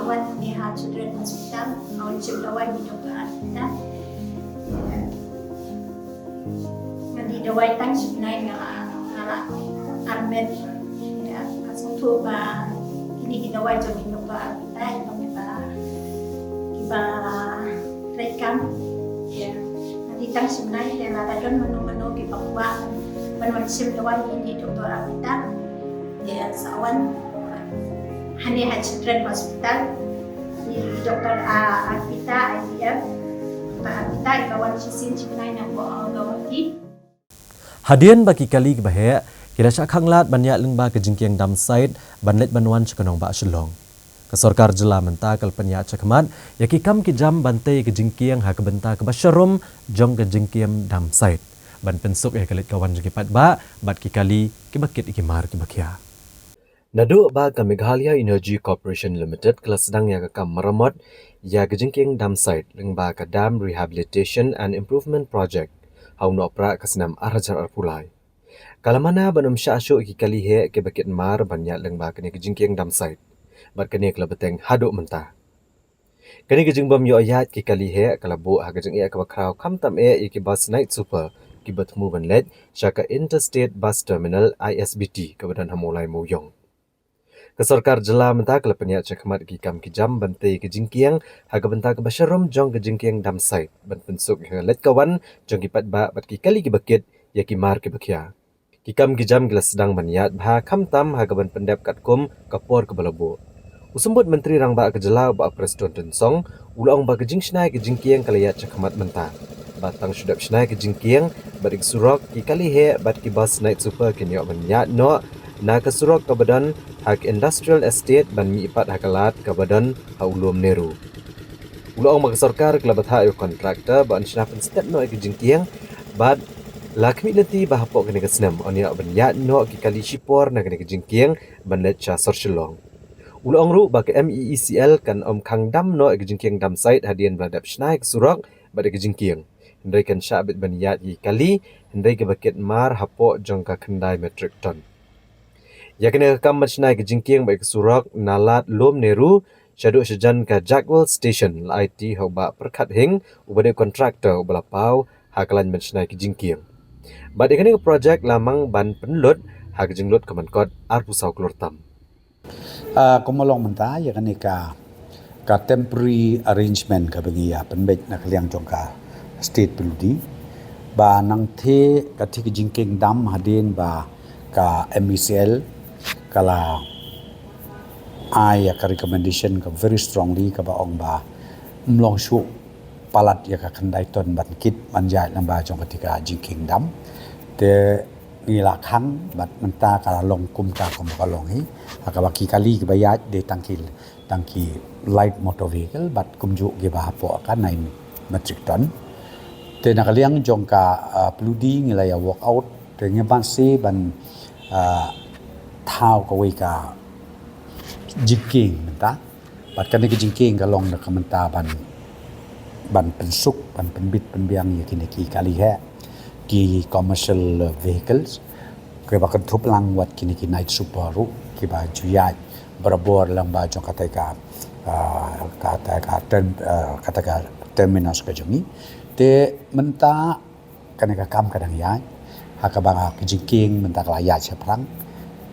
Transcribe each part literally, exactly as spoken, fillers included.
Wan ni ha Children Hospital, nga wan shim dawai ni Doktor Arpita. Nga dih dawai tang shi bnai nga la, nga la armet. Ïa, nga sngewthuh ba kine ki dawai jong i Doktor Arpita, i ba, i ba treikam. Ïa, nga dih tang shi bnai, ïa, lada don mano mano kiba kwah ban wan shim dawai ni Doktor Arpita. Ïa, sa wan hangne ha Children Hospital. Ïa, Doktor, ah, Arpita, I V F. Doktor Arpita, i ba wan shisien shi bnai na Guwahati. Hadien ba ki kali kiba heh ki la shah khanglad ban ïaid lyngba ka jingkieng dump site ban leit ban wan sha ka nongbah Shillong. Ka sorkar jylla mynta ka la pynïaid shakhmat ïa ki kam ki jam ban tei ka jingkieng ha ka bynta kaba sharum jong ka jingkieng dump site ban pynsuk ïa ka leit ka wan jong ki paidbah bad ki kali kiba kit ïa ki mar kiba khia. Naduh ba ka Meghalaya Energy Corporation Limited ka la sdang ïa ka kam maramot ïa ka jingkieng dump site lyngba ka Dam Rehabilitation and Improvement Project ha u Nohprah ka snem ar hajar arphew lai, ka la mana ban ym shah shuh ïa ki kali heh kiba kit mar ban ïaid lyngba kane ka jingkieng dump site. Bad kane ka la bteng haduh mynta. Kane ka jingbym ïoh ïaid ki kali heh ka la buh ha ka jingeh kaba khraw khamtam eh ïa ki bus night super kiba thmu ban leit sha ka Interstate Bus Terminal, I S B T, kaba don ha Mawlai Mawiong. Ka sorkar jylla mynta ka la pynïaid shakhmat ki kam ki jam ban tei ka jingkieng ha ka bynta kaba sharum jong ka jingkieng dump site ban pynsuk ïa ka leit ka wan jong ki paidbah bad ki kali kiba kit ïa ki mar kiba khia. Ki kam ki jam ki la sdang ban ïaid bha khamtam ha kaban pyndep katkum ka por kaba la buh. U Symbud Myntri Rangbah ka jylla, Bah Prestone Tynsong, u la ong ba ka jingshna ïa ka jingkieng ka la ïaid shakhmat mynta. Bad tang shu dep shna ïa ka jingkieng bad ïa ka surok, ki kali heh bad ki bus night super kin ïoh ban ïaid noh na ka surok kaba don ha ka Industrial Estate ban mih pat ha ka lad kaba don ha u lum Nehru. U la ong ba ka sorkar ka la bthah ïa u kontraktor ba un shna pynstep noh ïa ka jingkieng bad la khmih lynti ba hapoh kane ka snem un ïoh ban ïaid noh ki kali shipor na kane ka jingkieng ban leit sha sor Shillong. U la ong ruh ba ka M E E C L kan ym khang dam noh ïa ka jingkieng dump site hadien ba la dep shna ïa ka surok bad ïa ka jingkieng. Hynrei kan shah beit ban ïaid ïa ki kali, hynrei kiba kit mar hapoh jong ka khyndai metric ton. Ïa kane ka kam ban shna ïa ka jingkieng bad ïa ka surok na lad lum Nehru shaduh shajan ka Jackwell Station la aiti ha u Bah Pyrkhat Hing uba dei u kontraktor uba la paw ha ka lain ban shna ïa ka jingkieng. Bad ïa kane ka projek la mang ban pynlut ha ka jinglut ka mankot arphew saw klur tam. Ah, kumba long mynta ïa kane ka, ka temporary arrangement kaba ngi ïa pynbeit na ka liang jong ka state P W D ba nangtei ka, tei ka jingkieng dam hadien ba ka M E C L ka la ai ïa ka recommendation ka very strongly kaba ong ba ym long shuh palat ïa ka khyndai ton ban kit ban ïaid lyngba jong ka, tei ka jingkieng dam. Te ngi la khang bad mynta ka la long kumta kumba ka long hi. Ha kaba ki kali kiba ïaid dei tang ki, tang ki light motor vehicle bad kumjuh kiba hapoh ka nine metric ton. Te na ka liang jong ka, ah, P W D ngi la ïa work out te ngi banse ban, ah, thaw kawei ka jingkieng mynta. Bad kane ka jingkieng ka long na ka mynta ban, ban pynsuk, ban pynbit pynbiang ïa kine ki kali heh, ki commercial vehicles kiba kynthup lang wat kine ki night super ruh kiba ju ïaid barabor lyngba jong kata ka, ah, kata ka term-, ah, kata ka terminus ka jong ngi. Te mynta kane ka kam ka dang ïaid ha kaba ka jingkieng mynta ka la ïaid shaphrang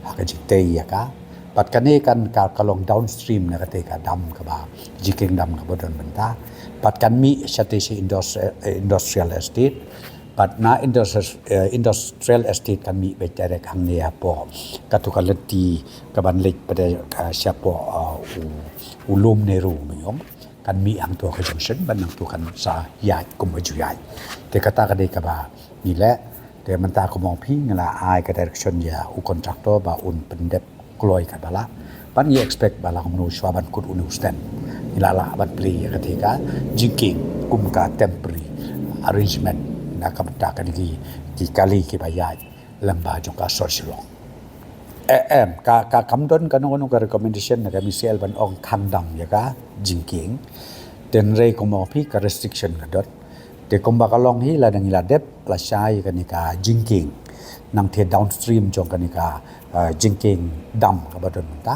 ha ka jingtei ïa ka. Bad kane kan ka, ka long downstream na kata ka dam kaba, jingkieng dam kaba don mynta. Bad kan mih shatei sha indus-, eh, industrial estate. Bad na indus-, eh, industrial estate kan mih beit direct hangne hapoh katu ka lynti kaban leit pat, eh, shapoh, eh, u, u lum Nehru, me ong. Kan mih hangto ka junction bad nangto kan sa ïaid kumba ju ïaid. Te kata ka dei kaba ngi leh. Te mynta kumba ong phi ngi la ai ka direction ïa u contractor ba un pyndep kloi katba lah. Bad ngi expect ba la kumno shuwa ban kut une u stand ngi la lah ban plie ïa kata ka jingkieng kum ka temporary arrangement na ka bynta kane ki, ki kali kiba ïaid lyngba jong ka sor Shillong. Eh, em, ka, ka kam don kano kano ka recommendation na ka M E C L ban ong khang dam ïa ka jingkieng. Te hynrei kumba ong phi ka restriction ka don. Te kumba ka long hi lada ngi la dep lashai ïa kane ka jingkieng. Nangtei downstream jong kane ka, eh, jingkieng dam kaba don mynta.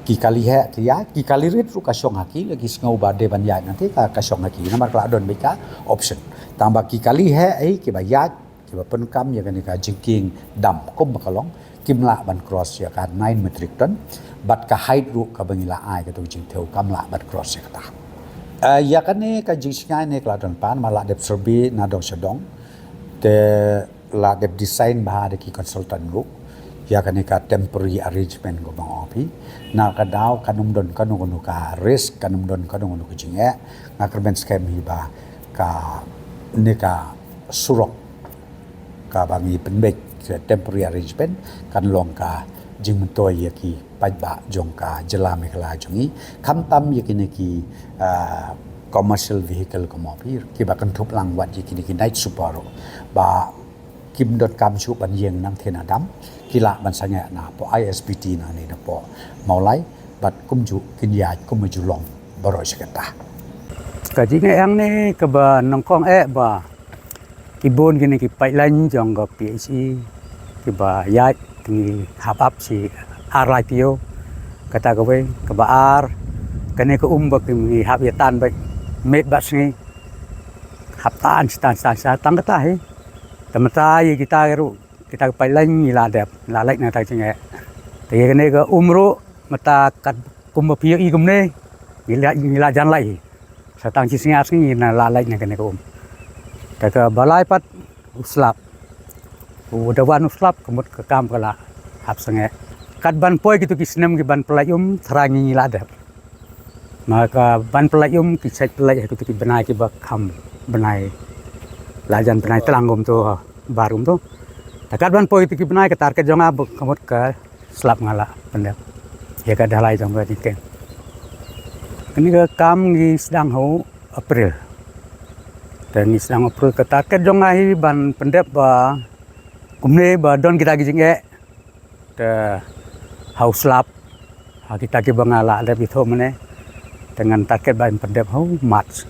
Ki kali heh ki ïaid, ki kali rit ruh ka shong ha ki, la ki sngew ba dei ban ïaid nangta ka, ka shong ha ki. Namar ka la don beit ka option. Tang ba ki kali heh ei kiba ïaid, kiba pyndonkam ïa kane ka jingkieng dam kumba ka long, kim lah ban cross ïa ka nine metric ton. Bad ka height ruh kaba ngi la ai kato ka jingthew kam lah ban cross ïa kata. Eh, ïa kane ka jingsngewsih ne ka la don pan, ma la dep survey na dong sha dong. Te la dep design bha da ki consultant ruh ïa kane ka temporary arrangement kumba nga ong phi. Na ka daw kan ym don kano kano ka risk, kan ym don kano kano ka jingeh. Nga kyrmen skhem hi ba kane ka surok kaba ngi pynbeit, temporary arrangement, kan long ka jingmyntoi ïa ki paidbah jong ka jylla Meghalaya jong ngi, khamtam ïa kine ki, ah, commercial vehicle kumba phi, kiba kynthup lang wat ïa kine ki night super ruh ba kim donkam shuh ban ïeng nangta na dam, ki lah ban sangeh na poh I S B T nangne na poh Mawlai, bad kumjuh kin ïaid kumba ju long baroh shi katta. Ka jingeh hangne kaba nyngkong eh ba ki bun kine ki pipeline jong ka P H E kiba ïaid, ngi hap ap shi ar lai taïew. Kata kawei, kaba ar, kane ka um ba ngi hap ïa tan beit miet bad sngi, hap tan shi tan shi tan shi tan, tang kata hi. Te mynta ïa kita ruh, kita ka pipeline ngi la dep, la leit na kata ka jingeh. Te ïa kane ka um ruh mynta kat kumba phi ïohi kumne, ngi la, ngi la jan leit hi. Sa tang shi sngi ar sngi ngi la leit na kane ka um. Te kaba lai pat u slap, u da wan u slap, ka mut ka kam ka la hap sangeh. Kat ban poi kito ki snem ki ban pynlait um, tharai ngi, ngi la dep. Ma ka ban pynlait um, ki sait pynlait ha kito ki bnai kiba kham bnai, la jan bnai tlang kumto, bar kumto. Te kat ban poi kito ki bnai, ka target jong nga ba ka mut ka slap nga la pyndep ïa ka dalai jong ka jingkieng. Kane ka kam ngi sdang ha u April. Te ngi sdang April, ka target jong nga hi ban pyndep ba kumne ba don kita ki jingeh. Te ha u slap, ha kita kiba nga la dep ithuh mynne, te ngan target ban pyndep ha u March.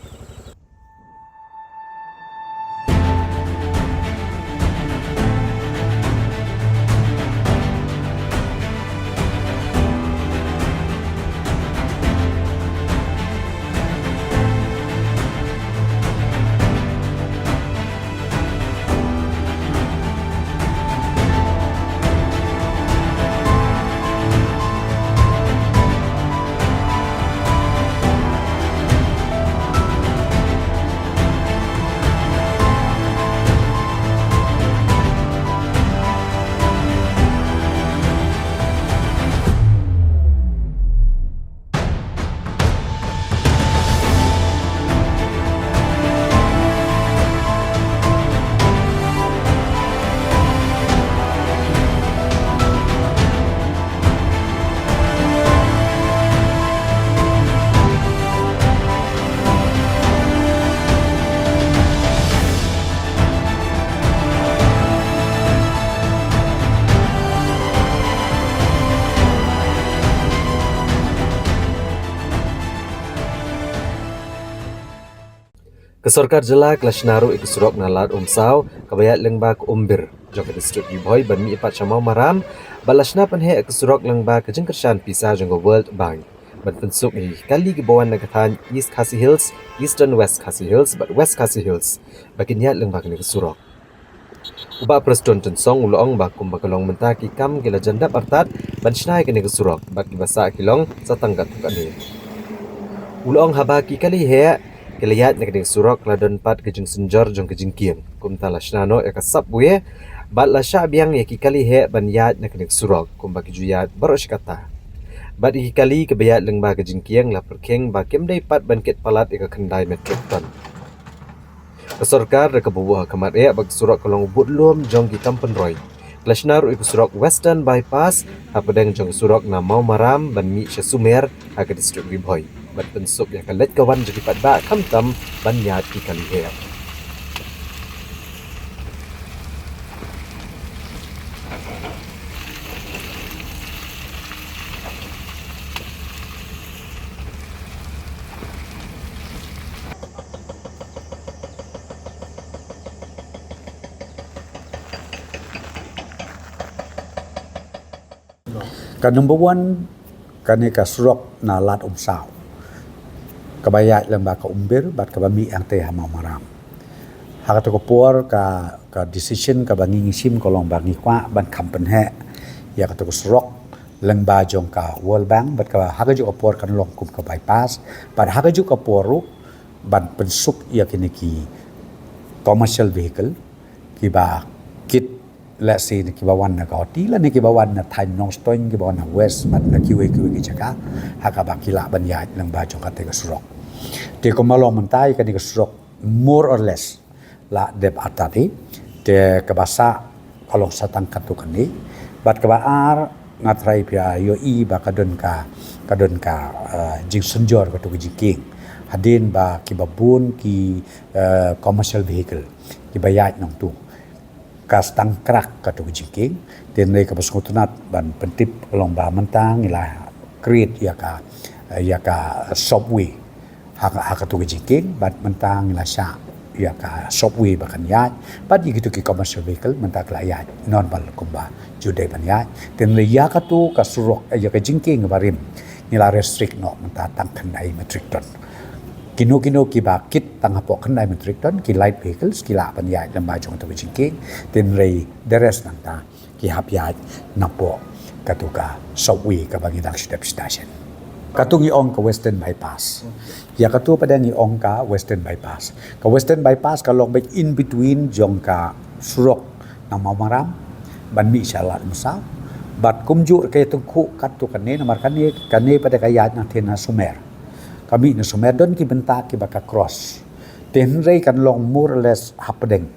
Ka sorkar jylla ka la shna ruh ïa ka surok na Lad Umsaw kaba ïaid lyngba ka Umbir jong ka district Ri Bhoi ban mih pat sha Mawmaram, bad la shna pynheh ïa ka surok lyngba ka jingkyrshan pisa jong ka World Bank ban pynsuk ïa ki kali kiba wan na ka thaiñ East Khasi Hills, Eastern West Khasi Hills bad West Khasi Hills ba kin ïaid lyngba kane ka surok. U Bah Prestone Tynsong u la ong ba kumba ka long mynta ki kam ki la jan dep artat ban shna ïa kane ka surok, bad kiba sah ki long sa tang katto katne. U la ong haba ki kali heh ki la ïaid na kane ka surok la don pat ka jingsynjor jong ka jingkieng. Kumta la shna noh ïa ka subway bad la shah biang ïa ki kali heh ban ïaid na kane ka surok kumba ki ju ïaid baroh shi katta. Bad ïa ki kali kiba ïaid lyngba ka jingkieng la pyrkhing ba kim dei pat ban kit palat ïa ka khyndai metric ton. Ka sorkar da kaba buh ha khmat eh ba ka surok ka long u budlum jong ki kam pynroi, ka la shna ruh ïa ka surok Western Bypass hapdeng jong ka surok na Mawmaram ban mih sha Sumer ha ka district Ri Bhoi, ban pynsuk ïa ka leit ka wan jong ki paidbah khamtam ban ïaid ki kali heh. Ka number one kane ka surok na Lad Umsaw, kaba ïaid lyngba ka Umbir bad kaba mih hangtei ha Mawmaram. Ha katu ka por ka, ka decision kaba ngi ngi shim ka long ba ngi kwah ban kham pynheh ïa katu ka surok lyngba jong ka World Bank bad kaba ha kajuh ka por kan long kum ka bypass bad ha kajuh ka por ruh ban pynsuk ïa kine ki commercial vehicle kiba kit, let's say, kiba wan na Guwahati lane kiba wan na thaiñ Nongstoiñ, kiba wan na West bad na kiwei kiwei ki jaka ha kaba ki lah ban ïaid lyngba jong kata ka surok. Te kumba long mynta ïa kane ka surok more or less la dep artat hi. Te kaba sah ka long sa tang katu kane bad kaba ar nga trai phi ïohi ba ka don ka, ka don ka, eh, jingsynjor katu ka jingkieng hadien ba kiba bun ki, eh, commercial vehicle kiba ïaid nangtu. Ka stang krak katu ka jingkieng. Te hynrei kaba sngewtynnat ban pyntip ka long ba mynta ngi la create ïa ka, ïa ka subway ha, ha katu ka jingkieng bad mynta ngi la shah ïa ka subway ba kan ïaid bad ïa kitu ki commercial vehicle mynta ki la ïaid normal kumba ju dei ban ïaid. Te hynrei ïa katu ka surok, ïa ka jingkieng ba rim ngi la restrict noh mynta tang khyndai metric ton. Kino kino kiba kit tang hapoh khyndai metric ton, ki light vehicles, ki lah ban ïaid lyngba jong katu ka jingkieng. Te hynrei the rest nangta ki hap ïaid napoh katu ka subway kaba ngi dang shu dep station. Katu ngi ong ka Western Bypass. Ïa katu pat ngi ong ka Western Bypass. Ka Western Bypass ka long beit in between jong ka surok na Mawmaram ban mih sha Lad Umsaw. Bad kumjuh ka ïatyngkhuh katto katne namar kane, kane pat ka ïaid na thena Sumer. Ka mih na Sumer don ki bynta kiba ka cross. Te hynrei kan long more or less hapdeng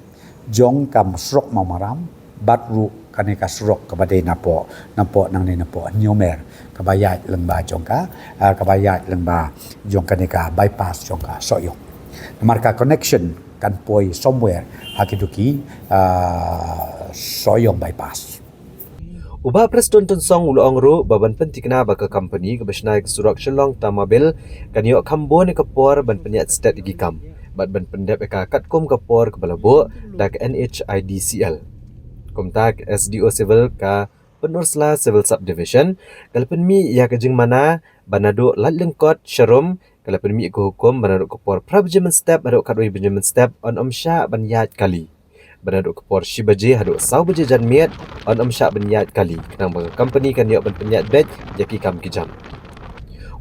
jong ka surok Mawmaram bad ruh kane ka surok kaba dei napoh, napoh nangne napoh Hynñiewmer kaba ïaid lyngba jong ka, ah, kaba ïaid lyngba jong kane ka bypass jong ka Sohiong. Namar ka connection kan poi somewhere ha kitu ki, ah, Sohiong bypass. U Bah Prestone Tynsong u la ong ruh ba ban pynthikna ba ka company kaba shna ïa ka surok Shillong Tamabil kan ïoh kham bun ïa ka por ban pynïaid stet ïa ki kam bad ban pyndep ïa ka katkum ka por kaba la buh da ka N H I D C L. Kumta ka S D O Civil ka Pynursla Civil Subdivision ka la pynmih ïa ka jingmana ba naduh lait lyngkot sharum ka la pynmih ïa ka hukum ba naduh ka por phra baje mynstep haduh khatwei baje mynstep yn ym shah ban ïaid kali. Ba naduh ka por shi baje haduh saw baje janmiet yn ym shah ban ïaid kali khnang ba ka company kan ïoh ban pynïaid beit ïa ki kam ki jam.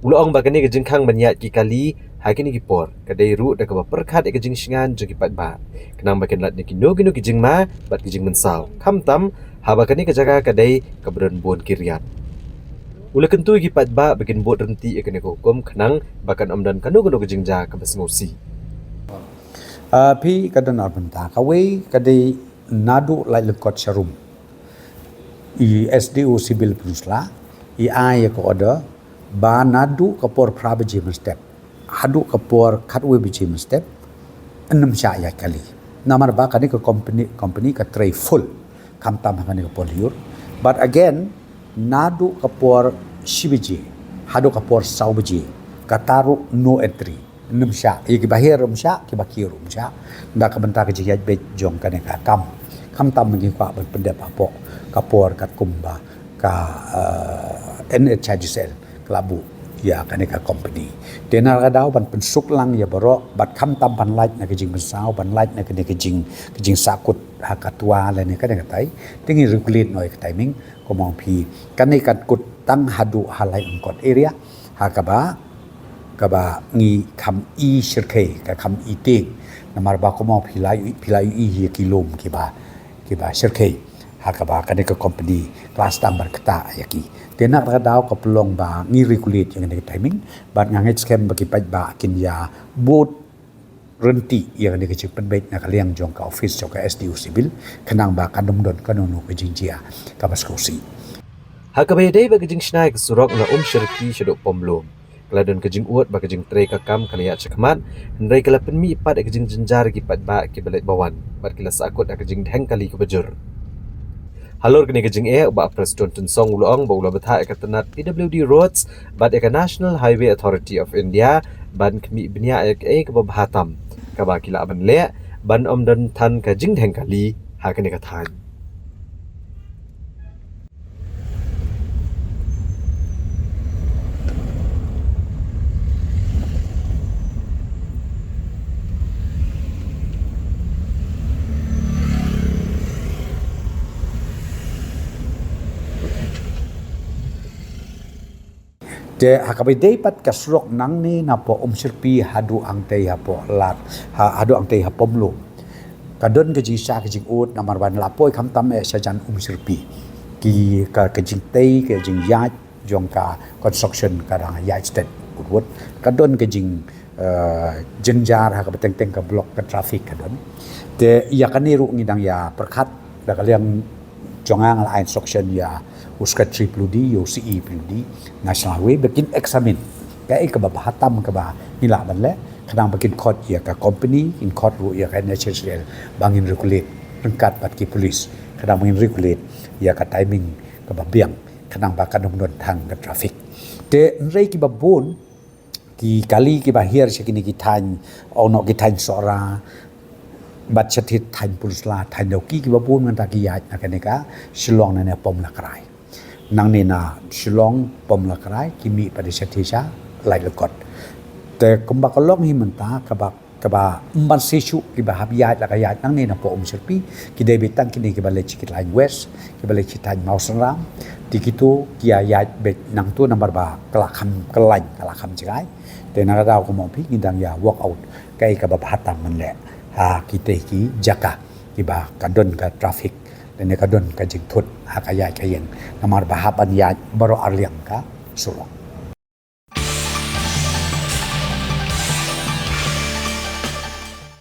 U la ong ba kane ka jingkhang ban ïaid ki kali ha kine ki por ka dei ruh da kaba pyrkhat ïa ka jingshngaiñ jong ki paidbah khnang ba kin lait na kino kino ki jingma bad ki jingmynsaw, khamtam haba kane ka jaka ka dei kaba don bun ki riat. U la kyntu ïa ki paidbah ba kin bud ryntih ïa kane ka hukum khnang ba kan ym don kano kano ka jingjia kaba sngewsih. Ah, phi, ka don ar bynta. Kawei ka dei naduh lait lyngkot sharum, i S D O Civil Pynursla i ai ïa ka order ba naduh ka por phra baje mynstep haduh ka por khatwei baje mynstep yn ym shah ïaid kali. Namar ba kane ka company, company ka trei full, khamtam ha kane ka por lyiur. But again, naduh ka por shi baje haduh ka por saw baje, kata ruh no entry. Yn ym shah, ïa kiba her ym shah, kiba kiew ym shah. Da ka bynta ka jingïaid beit jong kane ka kam, khamtam ngi kwah ban pyndep hapoh ka por katkum ba ka, eh, N H I D C L ka la buh ïa kane ka company. Te na ka daw ban pynsuk lang ïa baroh bad khamtam ban lait na ka jingmynsaw, ban lait na kane ka jing, ka jingsahkut ha ka twa lane kane katai. Te ngi regulate noh ïa ka timing, kumba ong phi, kane kan kut tang haduh ha lait lyngkot area ha kaba, kaba ngi kham i shyrkhei, ka kham i tieng. Namar ba kumba ong phi la, phi la ïohi ïa ki lum kiba, kiba shyrkhei ha kaba kane ka company ka la sdang ban ktah ïa ki. Te na ka daw ka pynlong ba ngi regulate ïa kane ka timing bad nga ngeit skhem ba ki paidbah kin ïa bud ryntih ïa kane ka jingpynbeit na ka liang jong ka office jong ka S D O Civil khnang ba kan ym don kano kano ka jingjia kaba sngewsih. Ha kaba ïadei bad ka jingshna ïa ka surok na Umshyrkhei shaduh Pamlong, ka la don ka jingud ba ka jingtrei ka kam ka la ïaid shakhmat, hynrei ka la pynmih pat ïa ka jingjynjar ïa ki paidbah kiba leit ba wan bad ki la sahkut ïa ka jingdheng kali kaba jur. Halor kane ka jingeh, u Bah Prestone Tynsong u la ong ba u la bthah ïa ka tnat P W D Roads bad ïa ka National Highway Authority of India ban khmih bniah ïa kaei kaba bha tam kaba ki lah ban leh ban ym don than ka jingdheng kali ha kane ka thaiñ. Te ha kaba ïadei pat ka surok nangne napoh Umshyrpi haduh hangtei hapoh Lar, ha, haduh hangtei hapoh Mawlai, ka don ka jingshisha ka jingud namar ba la poi khamtam eh shajan Umshyrpi. Ki ka, ka jingtei, ka jingïaid jong ka construction ka dang ïaid stet wut wut. Ka don ka jing, eh, jynjar ha kaba teng teng ka block ka traffic ka don. Te ïa kane ruh ngi dang ïa pyrkhat da ka liang jong nga, nga la ai instruction ïa u Secretary P W D, ïa u C E P W D National Highway ba kin examine kaei kaba bha tam kaba ngi lah ban leh, khnang ba kin khot ïa ka company, kin khot ruh ïa ka N H I D C L ba ngin regulate ryngkat bad ki police, khnang ba ngin regulate ïa ka timing kaba biang, khnang ba kan ym don tang ka traffic. Te hynrei kiba bun ki kali kiba hiar sha kine ki thaiñ, ong noh ki thaiñ Sohra bad shatei thaiñ Pynursla, thaiñ Dawki, kiba bun mynta ki ïaid na kane ka Shillong nangne hapoh Mawlai. Nangne na Shillong hapoh Mawlai ki mih pat da shatei sha Laitlakot. Te kumba ka long hi mynta kaba, kaba ym ban shisha kiba hap ïaid la ka ïaid nangne napoh Umshyrpi, ki dei beit tang kine kiba leit sha ki thaiñ West, kiba leit sha thaiñ Mawsynram. Te kito ki ïa ïaid beit nangto namar ba ka la kham, ka lain ka la kham jngai. Te na ka daw kumba ong phi ngi dang ïa work out kaei kaba bha tam ban leh ha kitei ki jaka kiba ka don ka traffic lane ka don ka jingthut ha ka ïaid ka ïeng namar ba hap ban ïaid baroh arliang ka surok.